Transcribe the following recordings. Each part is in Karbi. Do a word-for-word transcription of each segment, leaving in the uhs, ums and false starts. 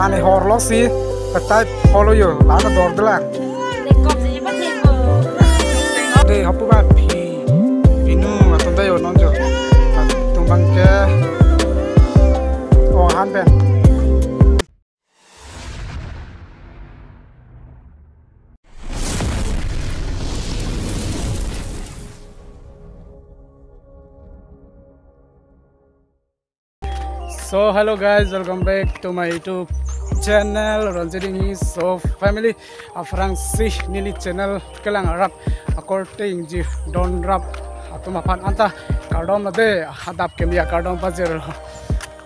Ani horlo si petai pholo yo, la-an ador dolang. Dei, hapu ba phi, pinu atum ta yo non jo. Atum abang ke, oh, han pen. So hello guys, welcome back to my YouTube channel Ranjit Inghi. So family, aphrangsi neli channel kelang arat akorte ingjir don rap atum aphan anta kardom lo dei, adap keme akardom pajirlo.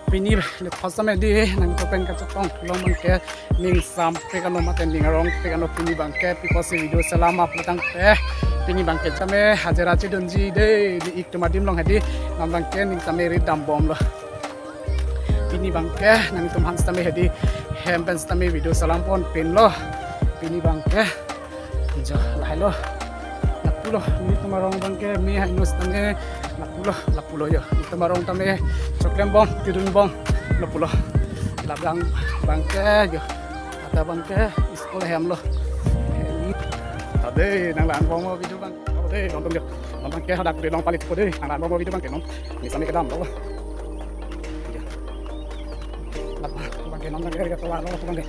Pini le thosam dei, nangtum pen kachetong long abang ke ning sampik ano mate ning arongpik ano pini abang ke, pi apotsi video selam up tangte, pini abang ke tame hajira chedunji dei, ne ik atum adim along hedi, non abang ke ning tame rit dambomlo. Pini abang ke nangtumphan sitame hedi, hem pen sitame video selam ponpinlo. Pini abang ke jo lahai lo. Lapulo, netum arong abang ke me hainos tame. Lapulo, lapulo yo. Netum arong tame choklem bom, tidun bom. Lapulo. Labang abang ke jo. Ata abang ke school hem lo. Hem. Tade nanglang bom video abang. Tade nonton jo. Non abang ke hadak dei long palit ko dei. Nanglang bom video abang ke non. Ni sitame kedam lo. Abang ke non abang ke tovar lo abang ke.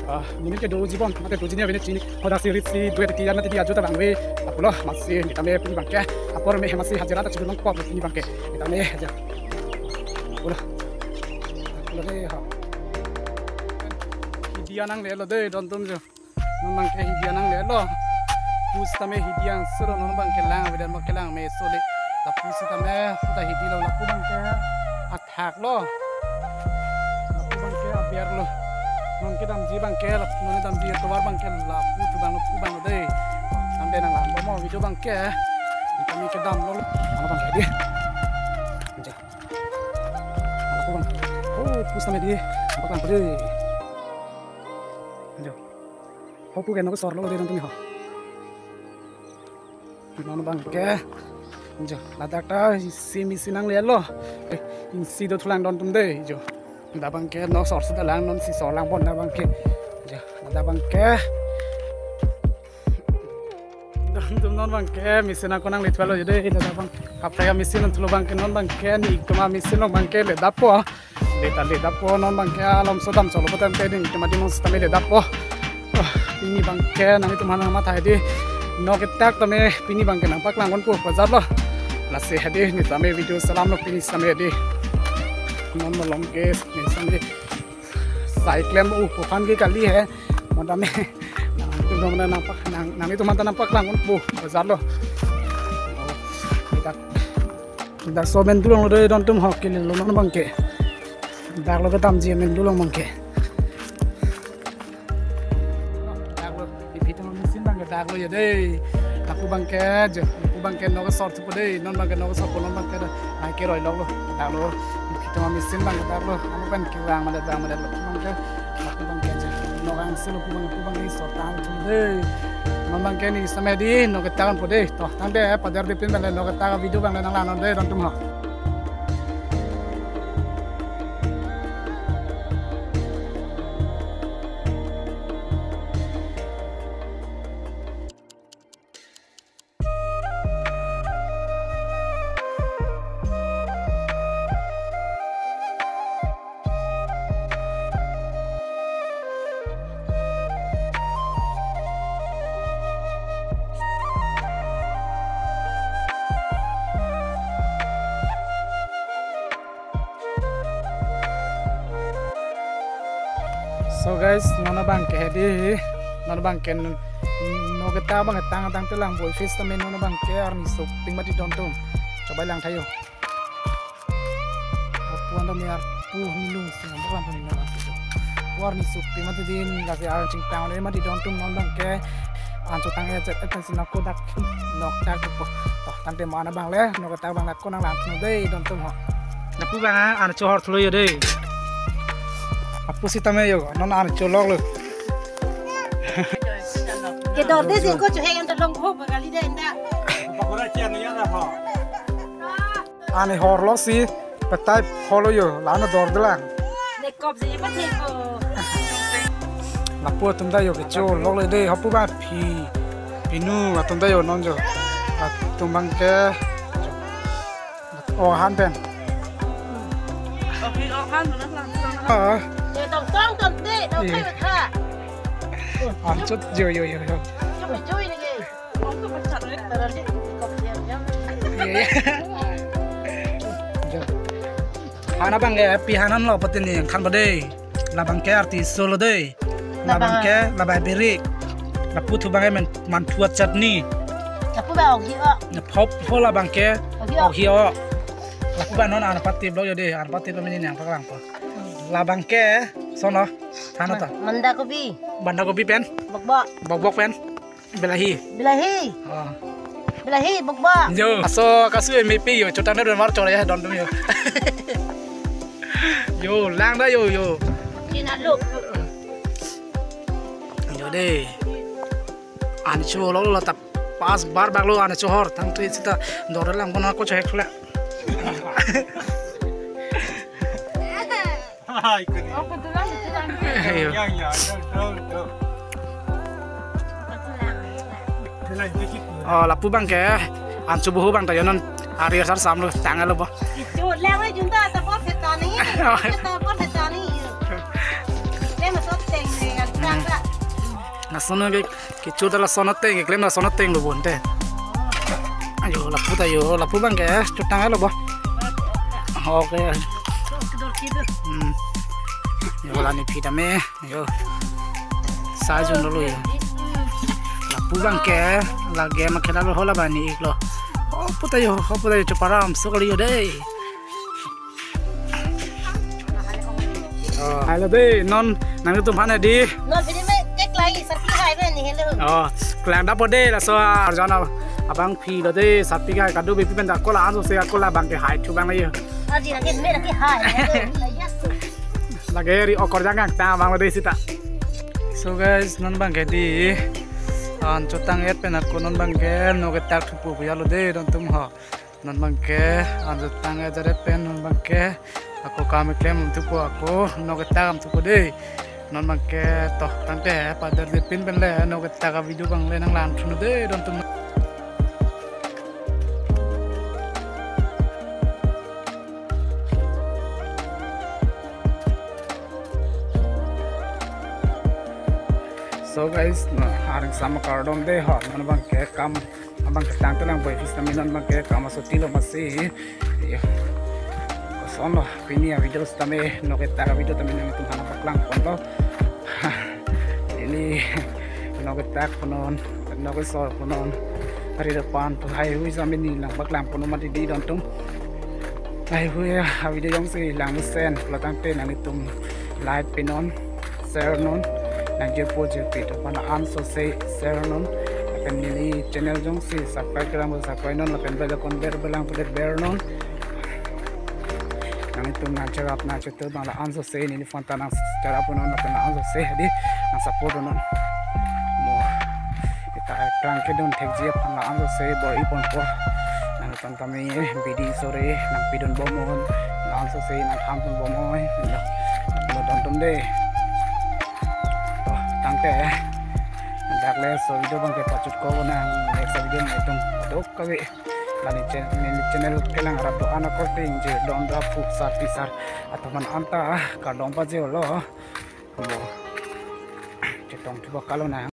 Ah, monit kedo jibon, mate do jini avene chini. Hoda si rit si duet tiyan mate di ajo ta bang ve. Lapulo, amatsi, ne tame pini abang ke. Apor me amatsi hajira ta chedun longpo pini abang ke. Ne tame haja. Lapulo. Lapulo dei ha. Hidi anang lelo dei don atum jo. Non abang ke hidi anang lelo. Pu sitame hidi angselo, non abang ke lang avedet mo kelang meso le. Lapu sitame puta hidi lo, lapu abang ke athak lo. Lapu abang ke aber lo. Non kedamji abang ke, lap-, non kedamji tovar abang ke lapu thu abang lo, pu abang lo dei. Tangte nanglang bom video abang ke. Tame kedam lo. Ano abang ke dei. Lapu abang. Oh, pu sitame dei. Abang abang dei. Jo. Hapu ke nok sorlo dei don atum ho. Non abang ke. Jo, ladak ta isi machine nanglelo. Eh, isi dothulang don atum dei, jo. Ladak abang ke nok sor si dalang, non si sorlang pon ladak abang ke. Jo, ladak abang ke. Don atum non abang ke machine ako nanglethelo jo dei, ladak abang. Kaprek machine nanglethelo abang ke non abang ke, ne ik atum amachine lo abang ke ledappo. Leta ledappo non abang ke alomso damsolo potem te ne ik atum adim along sitame ledappo. Ah, pini abang ke nangtumphan nangmatha dei. Nok ketak tame pini abang ke nangpaklang ponpo bajar lo. Lasi hedi ne tame video selam lo pini sitame dei. Non malom ke ne sitame. Sai klem u aphan ke kali he. Mon tame nangtum nang nangpak nang nangtumphan ta nangpaklang ponpo bajar lo. Oh, dak dak so amen dulong lo dei don atum ho, kelelo non abang ke. Dak lo kedamji amen dulong abang ke. Dak lo, ipi atum amachine abang ke dak lo ya dei. Lapu abang ke jo, lapu abang ke nok sor thupo dei, non abang ke nok sorpo, non abang ke dak, nai keroi lok lo. Dak lo, ipi atum amachine abang ke dak lo, ano pen kevang madet, vang madet lo, abang ke, lapu abang ke jo. Nok angselo pu abang, pu abang ke sor tang thu dei. Non abang ke ne sitame dei, nok ketak ponpo dei. To, tangte, pajar dipin abang le, nok ketak video abang le nanglang non dei, don atum ho. So guys, non abang ke hedi, non abang ke n-, nok ketak abang ketang tangte lang boi face tame non abang ke arni soping mati don atum. Chobai lang tha yo. Apu anda me arpu milung sing ambak lampu nina lang sih. Apu arni soping mati dei, lasi ar chingtang le mati don atum non abang ke. Ancho tang e chet et si nako dak nok dak po. To, tangte mana abang le, nok ketak abang le ko nanglang thu dei don atum ho. Lapu abang an chehor thulo yo dei. Apu sitame yo, non an cholok lo. Kedor dei si ko chohe kan tolong ho bagali dei inda. Pakora chian ya na ho. Ani horlo si petai pholo yo, la-an ador dolang. Kop si ipat ni ko. Lapu atum ta yo kecho lok le de, hapu ba phi, phinu atum ta yo non jo. Atum bang ke. O han pen. O phi o han na lang. Ah. Ye tong tong tong de, tong Iya. Kai tha. Ah, chot yo yo yo yo. Chot yo ni ke. Kop si ipat ni ko. Iya, iya. Jo. Han abang ke pi han lo pati ni khan ba de. Labang ke arti solo de. Labang Labang. Ke labai birik. Lapu thu bang ke men manthuat chutney. Lapu ba ogi o. Phop pho labang ke Ogi o. Ogi o. Lapu ba non an pati blog yo de, an pati lo mini nang paklang po. Labang ke sono. Thana to. Manda kopi. Banda kopi pen. Bok bok. Bok bok pen. Bilahi. Bilahi. Oh. Bilahi, bok bok. Yo, aso kasu M P yo, chotang na don mar chole ya, don dum yo. Yo, lang da yo, yo. Kina lo. Yo de. An chu lo lo tap pas bar bak lo an chu hor, tang tu sita dor lang kono ko chek la. Hai, kuni. Oh, kebetulan, kebetulan. Ayo. Yang, yang, yang, yang, yang. Kebetulan dikit. Oh, lapu bang ke, an chu buhu bang ta yo non, ari asar sam lo, tang lo bo. Itu lang aja junta, ta por setani. Ta por setani. Dia masuk teng, teng, tang, tang. Lason ke, kecho ta lason ateng, keklem lason ateng lo bonte. Ayo, lapu ta yo, lapu bang ke, chotang lo bo. Okay. Hmm. Yo, la ni phi tame, yo. Sa jun lo yo. Lapu bang ke, lage ma khela lo hola bani ik lo. Hapu ta yo, hapu ta yo, choparam, so kali yo de. Oh, hello de, non, nangtum aphan di. Non, pini me, cek lagi, sarpi hai me ni, hello. Oh, kelang da po de, laso arjan abang phi lo de, sarpi hai kadu be pi pen da kola anso se kola bang ke hai thu bang la yo. Aji lagi, me lagi hai, hello. Lagi ri okor jang ta bang lo de sita. So guys, non bang ke di, an chotang et pen ako non bang ke, no ketak thupo ya lo de, don tum ho. Non bang ke, an chotang et jare pen non bang ke, ako kam keklem thupo ako, no ketak am thupo de. Non bang ke, to, tangte, padar de pin pen le, no ketak a video bang le nang lang thuno de, don tum. So guys, na areng sama kardom de ho, non bang ke kam abang ketang telang boy fis tame non bang ke kam asoti lo masi. Yo. Koson lo pini a video tame no ketak a video tame nangtum aphan paklang pon lo. Ili no ketak punon, no kesor punon. Hari depan tu hai hui sami ni lang paklang punon mati di don tum. Hai hui a video jongsi lang mesen, pulo tangte nanglitum like pinon, share non, nang jirpo jirpi atum aphan anso se share non, lapen neli channel jongsi subscribe kelang subscribe non, lapen bell icon ber belang pudet ber non. Nanglitum nang cherap nang chetu bang la anso se neli phone ta nang cherap non, lapen la anso se di nang support non. Mo, ita prang kedun thekji aphan la anso se bor-i ponpo. Nang tame bidi sore nang pidun bomnon, la anso se nang thampon bomnon, lo, lo don tum de. To, tangte, dak le so video bang ke pachut ko nang, next video nangtum dok kave. La ni channel, ni channel kelang rap do-an akorte ingjir don rap pu sarpi sar atum aphan anta kardom pajir lo. Bo, chetong thupo kalo nang.